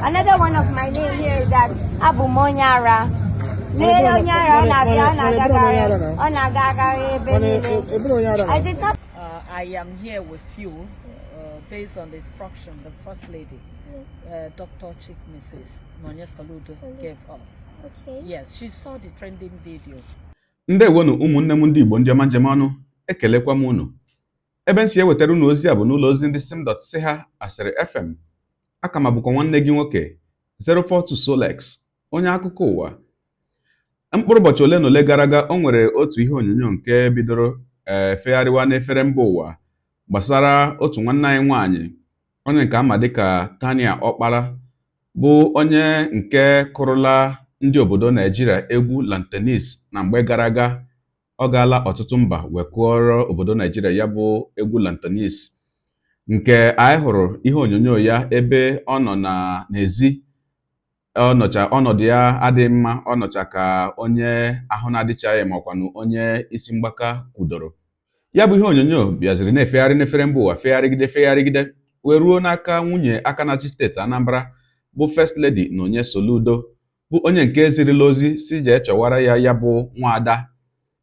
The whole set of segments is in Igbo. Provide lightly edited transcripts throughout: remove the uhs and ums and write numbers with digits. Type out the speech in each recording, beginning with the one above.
Another one of my name here is that abụ m onye ara. Lee onye ara ọ na-abịa ọ na-agagharị ọ na-agagharị ebe niile. I did not I am here with you based on the instruction the First Lady, Dr. Chief Mrs. Nonye Soludo gave us. Okay. Yes, she saw the trending video. Ndewonu ụmụnne m ndị Igbo, ndị ọma njem ọnụ, ekelekwa m unu. Ebe m si ewetara unu ozi a bụ n'ụlọ ozi ndị sim dot si ha asịrị FM. Aka ma bụkwa nwanne gị nwoke 042 Solex, onye akụkọ ụwa. Mkpụrụ ụbọchị ole na ole gara aga, o nwere otu ihe onyonyo nke bidoro ee fegharịwa n'efere mba ụwa gbasara otu nwanne anyị nwaanyị, onye nke ama dịka Tania Ọkpara, bụ onye nke kụrụla ndị obodo Naijiria egwu lawn tennis na mgbe gara aga. Ọ gaala ọtụtụ mba wee kụọrọ obodo Naijiria ya bụ egwu lawn tennis, nke anyị hụrụ ihe onyonyo ya ebe ọ nọ na n'ezi. Ọ nọcha ọnọdụ ya adịghị mma, ọ nọcha ka onye ahụ na-adịchaghị, ma ọkwanụ onye isi mgbaka kwudoro. Ya bụ ihe onyonyo bịaziri na-efegharị n'efere mba ụwa, fegharịgide fegharịgide wee ruo n'aka nwunye aka na-achị steeti Anambra, bụ First Lady Nonye Soludo, bụ onye nke zirila ozi si jee chọwara ya ya bụ nwaada.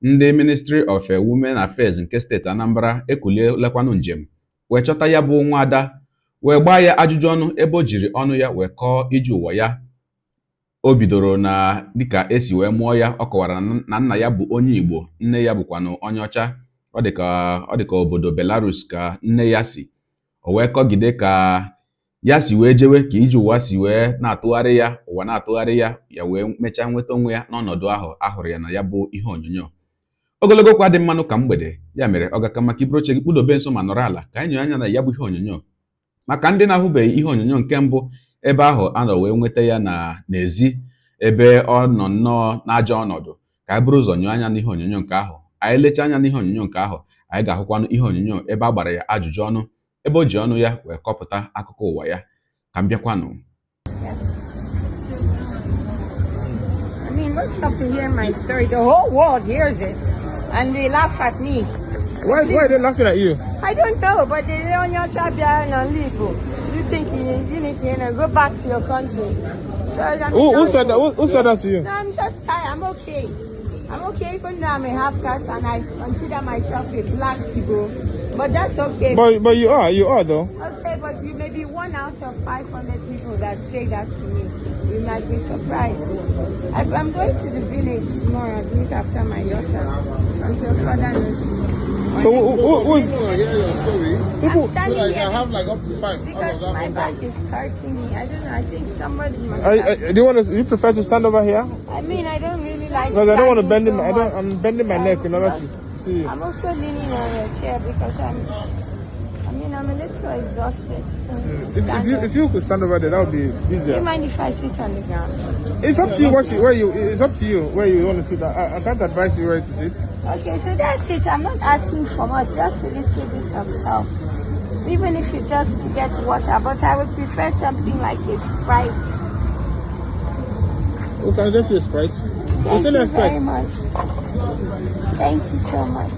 Ndị Ministry of Women Affairs nke steeti Anambra ekulielekwanụ njem wee chọta ya bụ nwaada, wee gbaa ya ajụjụ ọnụ, ebe o jiri ọnụ ya wee kọọ ije ụwa ya. O bidoro na dịka esi wee mụọ ya. Ọ kọwara na nna ya bụ onye Igbo, nne ya bụkwanụ onye ọcha, ọ dịka obodo Belarus ka nne ya si. O wee kọgide ka ya si wee jewe, ka ije ụwa si wee na-atụgharị ya, ụwa na-atụgharị ya, ya wee mechaa nweta onwe ya n'ọnọdụ ahụ ahụrụ ya na ya bụ ihe onyonyo. Ogologo okwu adị mmanụ ka mgbede ya mere ọ gaka maka iburu oche gị kpụdobe nso ma nọrọ ala ka anyị nyoo anya na ya bụ ihe onyonyo. Maka ndị na-ahụbeghị ihe onyonyo nke mbụ, ebe ahụ a nọ wee nweta ya na n'ezi, ebe ọ nọ nnọọ n'ajọ ọnọdụ, ka anyị buru ụzọ nyoo anya n'ihe onyonyo nke ahụ. Anyị lechaa anya n'ihe onyonyo nke ahụ, anyị ga-ahụkwanụ ihe onyonyo ebe a gbara ya ajụjụ ọnụ, ebe o ji ọnụ ya wee kọpụta akụkọ ụwa ya. Ka m bịakwanụ. I mean, what's up to hear my story? The whole world hears it and they laugh at me. Why are they laughing at you? I don't know, but they say onye ọcha bịara n'ala Igbo. You think you need to go back to your country. So I mean, Who said that? Who said that to you? No, I'm just tired. I'm okay. I'm okay, even though I'm a half caste and I consider myself a black people. But that's okay. But you are though. Okay, but you may be one out of 500 people that say that to me. You might be surprised. I'm going to the village tomorrow to look after my daughter until further notice. So who is I hear your story. I'm So standing that you here can have like up to five. because out of that my one back bag. is hurting me. I don't know. I think somebody must have. Do you want to? You prefer to stand over here? I mean, I don't really like Because I don't want to bend standing in. so I don't. much. I'm bending my neck in order to see you. I'm also leaning on a chair because I'm. I mean, I'm a little exhausted. If you if you could stand over there, that would be Do you easier. mind if I sit on the ground? It's up to you what you where you. It's up to you where you want to sit. I can't advise you where to sit. Okay, so that's it. I'm not asking for much, just a little bit of help. Even if it's just to get water, but I would prefer something like a Sprite. We can get you a Sprite. Thank We you can very Sprite. Much. Thank you so much.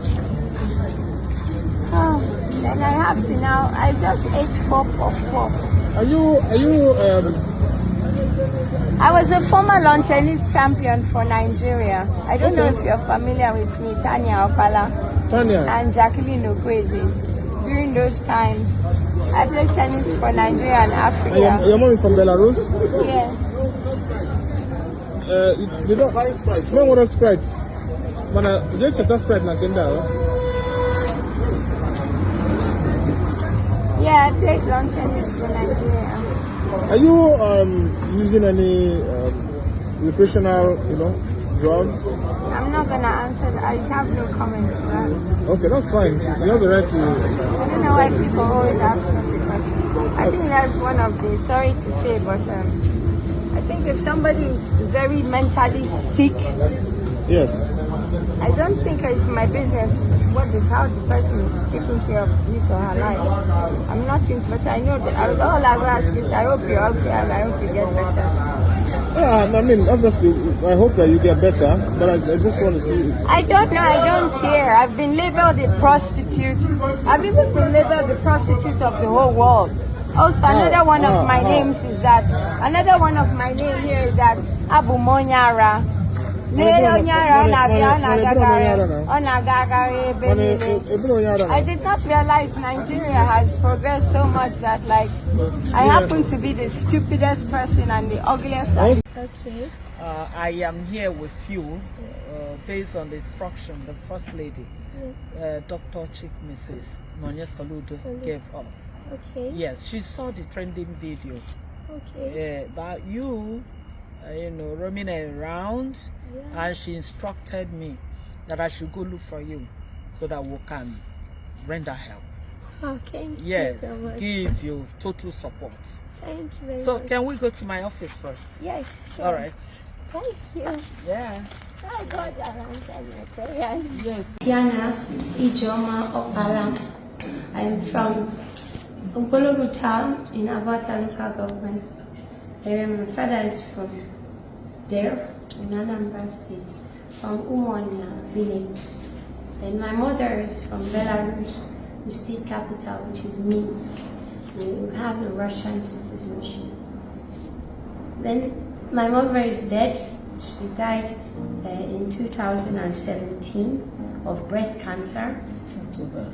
Oh, then I have to now. I just ate four puff puff. Are you I was a former lawn tennis champion for Nigeria. I don't know if you're familiar with me, Tanya Opala Tanya? And Jacqueline Okweze. During those times, I played tennis for Nigeria and And Africa. your mom is from Belarus? Yes. You don't. No want Sprite. Mana, you cheta Sprite na kenda. Oh? Yeah, I played lawn tennis for Nigeria. Are you using any recreational drugs? I'm not gonna answer that. I have no comment for that. Okay, that's fine. You have the right to. I don't know why people always ask such a question. I think that's one of the, sorry to say, but I think if somebody is very mentally sick, I don't think it's my business how the person is taking care of his or her life. I'm not in, but I know that all I will ask is I hope you're okay and I hope you get better. Yeah, I mean, obviously, I hope that you get better, but I just want to see. I don't know. I don't care. I've been labeled a prostitute. I've even been labeled the prostitute of the whole world. Also, another one of How? my How? names is that another one of my name here is that Abụ m onye ara. N'elu onye ara ọ na-abịa ọ na-agagharị ọ na-agagharị ebe Mana niile. eburu onye ara I na. did not realize Nigeria has progressed so much that, like, I happen to be the stupidest person and the ugliest. Okay. I am here with you based on the instruction the First Lady, Dr. Chief Mrs. Nonye Soludo gave us. Okay. Yes, she saw the trending video Okay. about you, roaming around, Yeah. and she instructed me that I should go look for you so that we can render help. Oh, thank Yes, you so much. give you total support. Thank you very So much. can we go to my office first? Yes, sure. All right. Thank you. Yeah. Oh, God has answered my prayers. Yes. Tiana Ijoma Opala. I'm from Umpologu town in Abacha local government. My father is from there in Anambra State, from Umonia village. Then my mother is from Belarus, the state capital, which is Minsk. We have a Russian citizenship. Then my mother is dead. She died in 2017 of breast cancer. Too bad.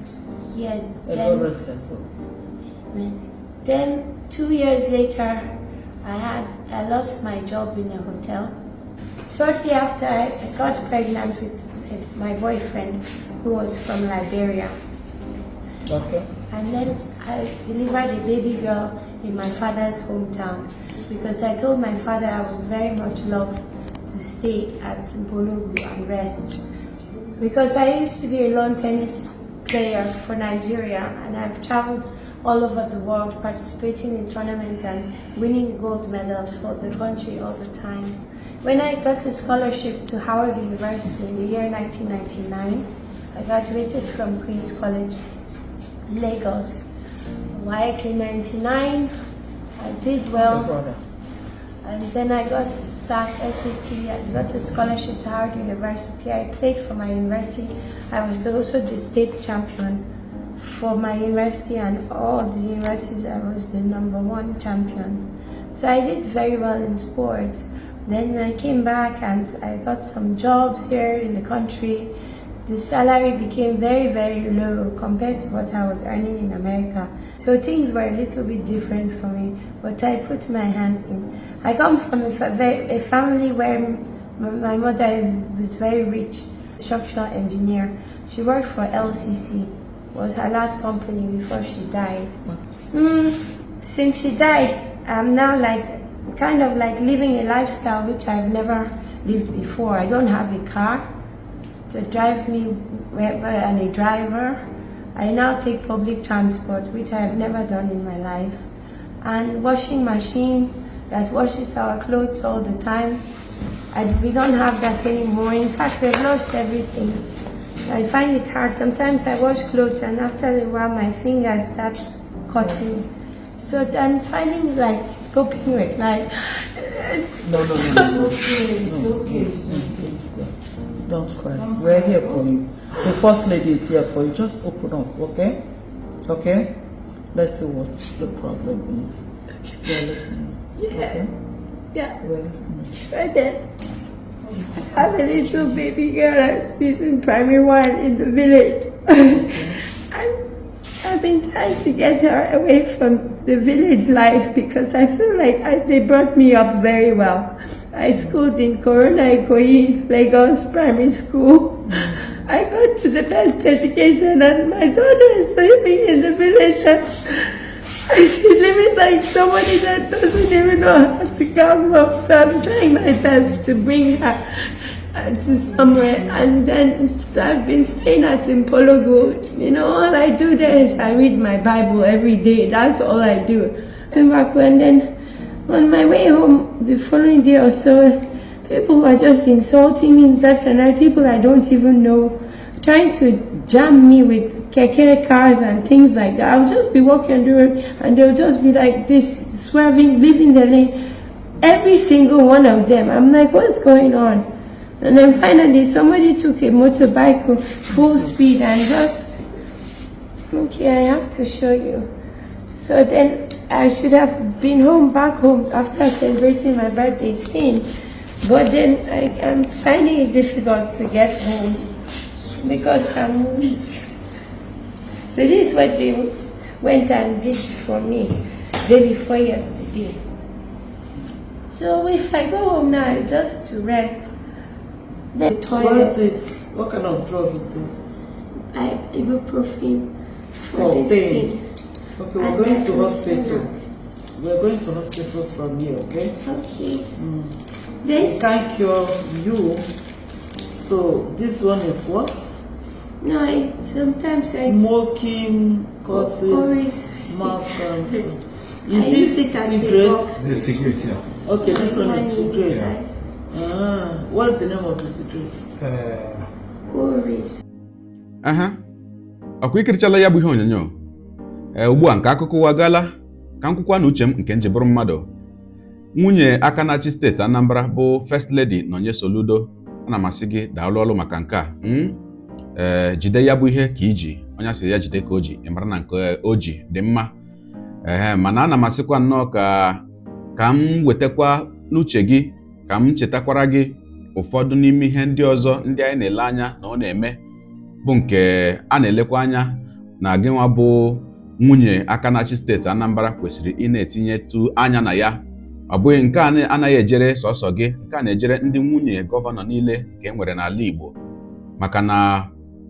Yes. God Then, rest her soul. then 2 years later, I lost my job in a hotel. Shortly after, I got pregnant with my boyfriend, who was from Liberia. Okay. And then I delivered a baby girl in my father's hometown because I told my father I would very much love to stay at Bologu and rest. Because I used to be a lawn tennis player for Nigeria and I've traveled all over the world participating in tournaments and winning gold medals for the country all the time. When I got a scholarship to Howard University in the year 1999, I graduated from Queen's College Lagos. YK 99, I did well. Brother. And then I got SAT, SAT, I got a scholarship to Howard University. I played for my university. I was also the state champion for my university and all the universities. I was the number one champion. So I did very well in sports. Then I came back and I got some jobs here in the country. The salary became very, very low compared to what I was earning in America. So things were a little bit different for me, but I put my hand in. I come from a family where my mother was very rich, structural engineer. She worked for LCC, was her last company before she died. Since she died, I'm now like kind of like living a lifestyle which I've never lived before. I don't have a car that drives me wherever and a driver. I now take public transport, which I have never done in my life, and washing machine that washes our clothes all the time. We don't have that anymore. In fact, we've lost everything. I find it hard. Sometimes I wash clothes and after a while my fingers start cutting. So I'm finding like coping with life. No, no, no, no. It's okay. It's okay. Don't cry. We're here for you. The first lady is here for you. Just open up, okay? Okay? Let's see what the problem is. We're listening. Yeah. Okay? Yeah. We're listening. So then, I have a little baby girl and she's in primary one in the village. And I've been trying to get her away from the village life because I feel like they brought me up very well. I schooled in Corona Ikoyi, Lagos Primary School. I got to the best education and my daughter is living in the village and she's living like somebody that doesn't even know how to come up. So I'm trying my best to bring her to somewhere. And then so I've been staying at Mpologo. You know, all I do there is I read my Bible every day. That's all I do. Timbaku. And then on my way home the following day or so, people were just insulting me left and right, people I don't even know, trying to jam me with keke cars and things like that. I'll just be walking the road and they'll just be like this, swerving, leaving the lane. Every single one of them. I'm like, what's going on? And then finally somebody took a motorbike full speed and just, okay, I have to show you. So then I should have been home, back home after celebrating my birthday soon. But then I'm finding it difficult to get home because I'm weak. So this is what they went and did for me day before yesterday. So if I go home now, it's just to rest. The What is toilet, this? What kind of drug is this? I ibuprofen for For this pain. thing. Okay, we're And going to diclofenac. hospital. We're going to hospital from here, okay? Okay. We Then can't cure you. So this one is what? no, I sometimes I Smoking causes always mouth cancer. I Is use this it as a cigarette? box. The cigarette, yeah. Okay, this one is Money cigarette. inside. Ah, what's the name of the cigarette? Always. Aha, ọkwa ikirichala ya bụ ihe onyonyo. Ee, ugbu a nke akụkọ ụwa gaala ka m kwukwa na uche m nke nji bụrụ mmadụ. Nwunye aka na-achị steeti Anambra bụ First Lady Nonye Soludo, ana m asị gị daalụ ọlụ maka nke a. Ee, jide ya bụ ihe ka iji onye asị ya jide ka o ji, ị mara na nke o ji dị mma. Ee, mana ana m asịkwa nnọọ ka m wetakwa n'uche gị, ka m chetakwara gị ụfọdụ n'ime ihe ndị ọzọ ndị anyị na-ele anya na ọ na-eme, bụ nke a na-elekwa anya na gị nwa bụ nwunye aka na-achị steeti Anambra kwesịrị ị na-etinyetụ anya na ya. Ọ bụghị nke a anaghị ejere sọsọ gị, nke a na-ejere ndị nwunye gọvanọ niile nke e nwere n'ala Igbo, maka na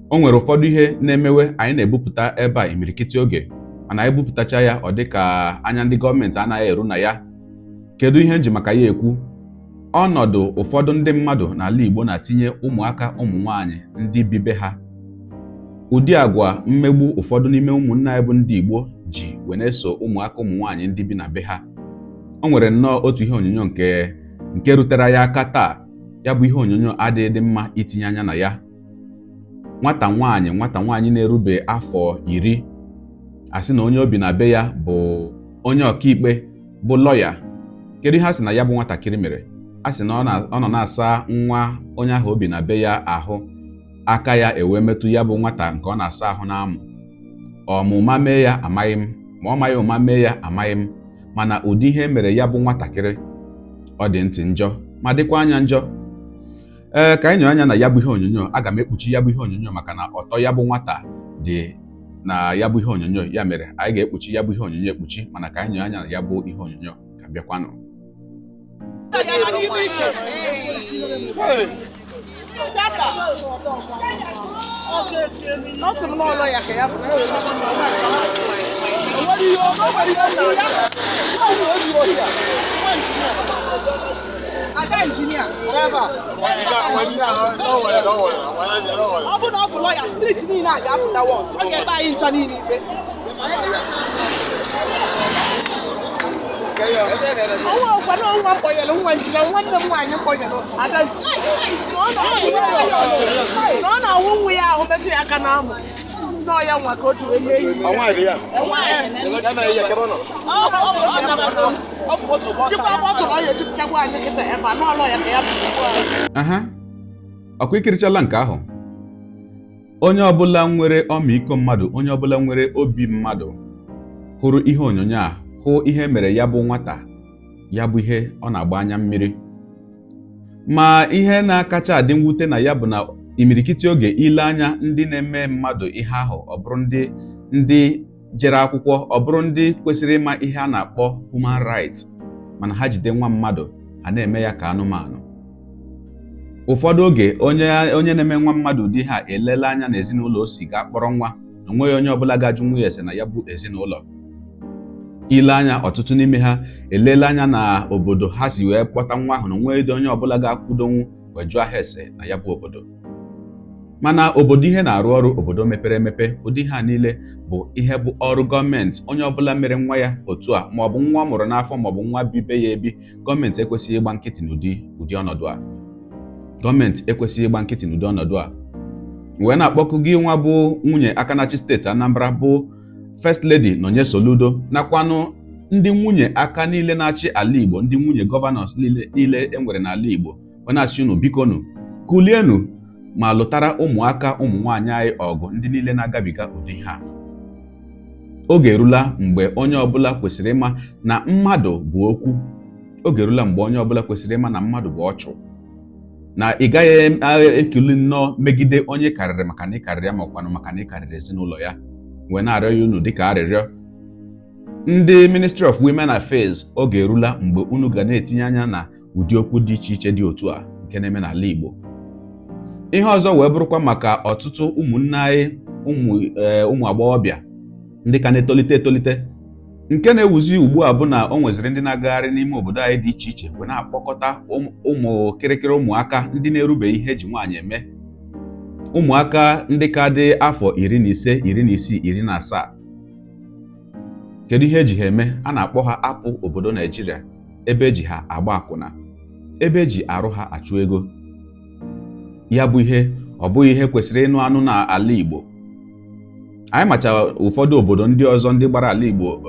o nwere ụfọdụ ihe na-emewe anyị na-ebupụta ebe a imirikiti oge, mana anyị bupụtacha ya ọ dị ka anya ndị gọọmenti anaghị eru na ya. Kedu ihe nji maka ya ekwu? Ọnọdụ ụfọdụ ndị mmadụ n'ala Igbo na-atinye ụmụaka ụmụ nwaanyị ndị bibe ha, ụdị agwa mmegbu ụfọdụ n'ime ụmụnne anyị bụ ndị Igbo ji wee na-eso ụmụaka ụmụ nwaanyị ndị bi na be ha. O nwere nnọọ otu ihe onyonyo nke rutere ya aka taa. Ya bụ ihe onyonyo adịghị dị mma itinye anya na ya. Nwata nwaanyị na-erube afọ 10, asị na onye obi na be ya bụ onye ọkaikpe, bụ lọya. Kedu ihe a sị na ya bụ nwatakịrị mere? A sị na ọ nọ na-asa nwa onye ahụ obi na be ya ahụ, aka ya ewee metụ ya bụ nwata nke ọ na-asa ahụ n'amụ. Ọmụma mee ya amaghị m, ma ọ maghị ụma mee ya amaghị m, mana ụdị ihe mere ya bụ nwatakịrị, ọ dị ntị njọ ma dịkwa anya njọ. Ee, ka anyị nyere anya na ya bụ ihe onyonyo. Aga m ekpuchi ya bụ ihe onyonyo maka na ọtọ ya bụ nwata dị na ya bụ ihe onyonyo, ya mere anyị ga-ekpuchi ya bụ ihe onyonyo ekpuchi, mana ka anyị nyere anya na ya bụ ihe onyonyo ka bịakwanụ. Ọ sị m n'ụlọ ya ka ya bụ o nwere ihe o nwere ihe o ji ada injinia. Ọ bụ na ọ bụ lọya, street niile a ga-apụta once, ọ ga-ebe anyị ncha niile ikpe. Ọnwa ọkwa na ọnwa mkpọnyere nwa injinia, nwanne m nwaanyị mkpọnyere ada injinia, na ọ na-awụ nwa ya ahụ metụ ya aka n'amụ nọọ ya nwa ka o ji wee mee ihe. Jikwa bọtụlụ ọ ya ejipụtakwa anyị kịta ebe a n'ọlọ ya ka ya bụ. Aha, ọkwa ikirichala nke ahụ. Onye ọbụla nwere ọmịiko mmadụ, onye ọbụla nwere obi mmadụ hụrụ ihe onyonyo a, hụ ihe mere ya bụ nwata, ya bụ ihe ọ na-agba anya mmiri. Ma ihe na-akacha adị mwute na ya bụ na imirikiti oge ile anya ndị na-eme mmadụ ihe ahụ, ọ bụrụ ndị jere akwụkwọ, ọ bụrụ ndị kwesịrị ịma ihe a na-akpọ human rights, mana ha jide nwa mmadụ, ha na-eme ya ka anụmanụ. Ụfọdụ oge onye na-eme nwa mmadụ ụdị ha elela anya n'ezinụlọ o si gaa kpọrọ nwa, na onweghị onye ọbụla ga-ajụ nwunye ese na ya bụ ezinụlọ. Ile anya, ọtụtụ n'ime ha elele anya na obodo ha si wee kpọta nwa ahụ, na onweghị onye ọbụla ga-akwụdonwu wee jụọ ha ese na ya bụ obodo. Mana obodo ihe na-arụ ọrụ, obodo mepere emepe, ụdị ha niile bụ ihe bụ ọrụ gọọmenti. Onye ọbụla mere nwa ya otu a, ma ọ bụ nwa ọ mụrụ n'afọ, ma ọ bụ nwa bibe ya ebi, gọọmenti ekwesịghị ịgba nkịtị n'ụdị ụdị ọnọdụ a. Gọọmenti ekwesịghị ịgba nkịtị n'ụdị ọnọdụ a. Wee na-akpọkụ gị nwa bụ nwunye aka na-achị steeti Anambra, bụ First Lady Nonye Soludo, nakwanụ ndị nwunye aka niile na-achị ala Igbo, ndị nwunye governors niile niile e nwere n'ala Igbo, wee na-asị unu, bikonu, kulienu ma lụtara ụmụaka ụmụ nwaanyị anyị ọgụ, ndị niile na-agabiga ụdị ha. Oge erula mgbe onye ọbụla kwesịrị ịma na mmadụ bụ okwu. Oge erula mgbe onye ọbụla kwesịrị ịma na mmadụ bụ ọchụ, na ị gaghị ekuli nnọọ megide onye karịrị maka na ị karịrị ya, ma ọkwanụ maka na ị karịrị ezinụlọ ya. Wee na-arịọ ya unu dịka arịrịọ ndị Ministry of Women Affairs, oge erula mgbe unu ga na-etinye anya na ụdị okwu dị iche iche dị otu a nke na-eme n'ala Igbo. Ihe ọzọ wee bụrụkwa maka ọtụtụ ụmụnne anyị, ụmụ agbọghọbịa ndị ka na-etolite etolite, nke na-ewuzi ugbu a bụ na o nweziri ndị na-agagharị n'ime obodo anyị dị iche iche wee na-akpọkọta ụmụ kịrịkịrị ụmụaka ndị na-erubeghị ihe eji nwaanyị eme, ụmụaka ndị ka dị afọ 15, 16, 17. Kedu ihe eji ha eme? A na-akpọ ha apụ obodo Naijiria, ebe eji ha agba akwụna, ebe eji arụ ha achụ ego. Ya bụ ihe ọ bụghị ihe kwesịrị ịnụ anụ n'ala Igbo anyị. Macha ụfọdụ obodo ndị ọzọ ndị gbara ala Igbo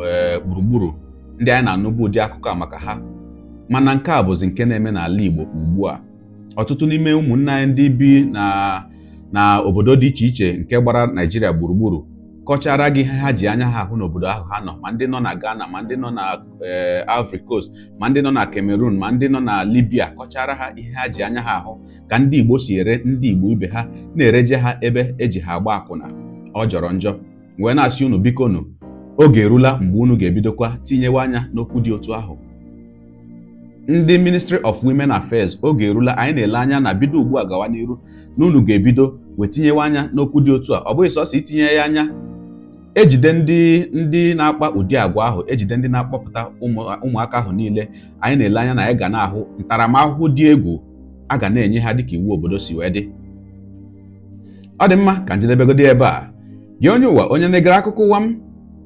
gburugburu, ndị anyị na-anụbu ụdị akụkọ a maka ha, mana nke a bụzi nke na-eme n'ala Igbo ugbu a. Ọtụtụ n'ime ụmụnne anyị ndị bi na obodo dị iche iche nke gbara Naijiria gburugburu kọchara gị ihe ha ji anya ha ahụ n'obodo ahụ ha nọ, ma ndị nọ na Ghana, ma ndị nọ na Ivory Coast, ma ndị nọ na Cameroon, ma ndị nọ na Libya, kọchara ha ihe ha ji anya ha ahụ ka ndị Igbo si ere ndị Igbo ibe ha, na-ereje ha ebe eji ha agba akwụna. Ọ jọrọ njọ. Wee na-asị unu, biko nụ, oge erula mgbe unu ga-ebidokwa tinyewe anya n'okwu dị otu ahụ. Ndị Ministry of Women Affairs, oge erula anyị na-ele anya na bido ugbu a gawa n'iru na unu ga-ebido wee tinyewe anya n'okwu dị otu a. Ọ bụghị sọsọ itinye ya anya, ejide ndị na-akpa ụdị agwa ahụ, ejide ndị na-akpọpụta ụmụaka ahụ niile. Anyị na-ele anya na anyị ga na-ahụ ntaramahụhụ dị egwu a ga na-enye ha dịka iwu obodo si wee dị. Ọ dị mma ka njedebegodi ebe a. Gị onye ụwa, onye na-egere akụkọ ụwa m,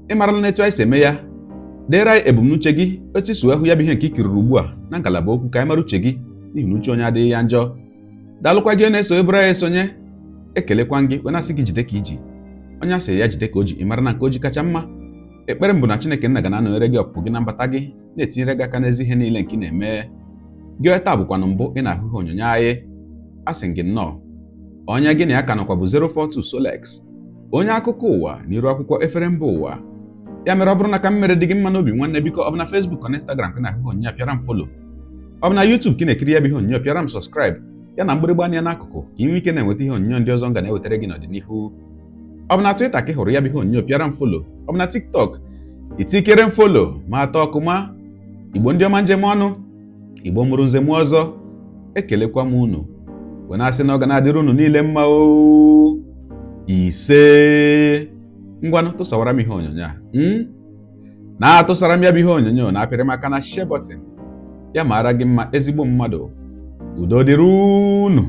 ịmarala n'etu anyị si eme ya. Deere anyị ebumnuche gị, otu isi wee hụ ya bụ ihe nke i kiriri ugbu a na ngalaba okwu, ka anyị mara uche gị, n'ihi na uche onye adịghị ya njọ. Daalụkwa gị na-eso eburu anyị esonye. Ekelekwa gị wee na-asị gị jide ka iji. Onye asị ya jide ka o ji, ị mara na nke o ji kacha mma. Ekpere m bụ na Chineke nna ga na-anọnyere gị, ọpụpụ gị na mbata gị, na-etinyere gị aka n'ezi ihe niile nke ị na-eme. Gị taa bụkwanụ mbụ ị na-ahụ ihe onyonyo anyị, a sị gị nnọọ. Onye gị na ya ka nọkwa bụ 042 Solex, onye akụkọ ụwa n'iru akwụkwọ efere mba ụwa. Ya mere, ọ bụrụ na ka m mere dị gị mma n'obi, nwanne, biko, ọ bụ na Facebook na Instagram ka ị na-ahụ ihe onyonyo a, pịara m follow. Ọ bụ na YouTube ka ị na-ekiri ya bụ ihe onyonyo, pịara m subscribe, ya na mgbịrịgba anya n'akụkụ, ka ị nwee ike na-enweta ihe onyonyo ndị ọzọ m ga na-ewetara gị n'ọdịnihu. Ọ bụ na Twitter ka ị hụrụ ya bụ ihe onyonyo, pịara m follow. Ọ bụ na TikTok, itikere m follow ma atọ ọkụma. Igbo ndị ọma, njem ọnụ Igbo mụrụ nze m ọzọ, ekelekwa m unu wee na-asị na ọ ga na-adịrị unu niile mma o. Ise. Ngwanụ, tụsawara m ihe onyonyo a, na-atụsara m ya bụ ihe onyonyo, na-apịrị m aka na share button. Ya mara gị mma, ezigbo mmadụ. Udo dịrị unu.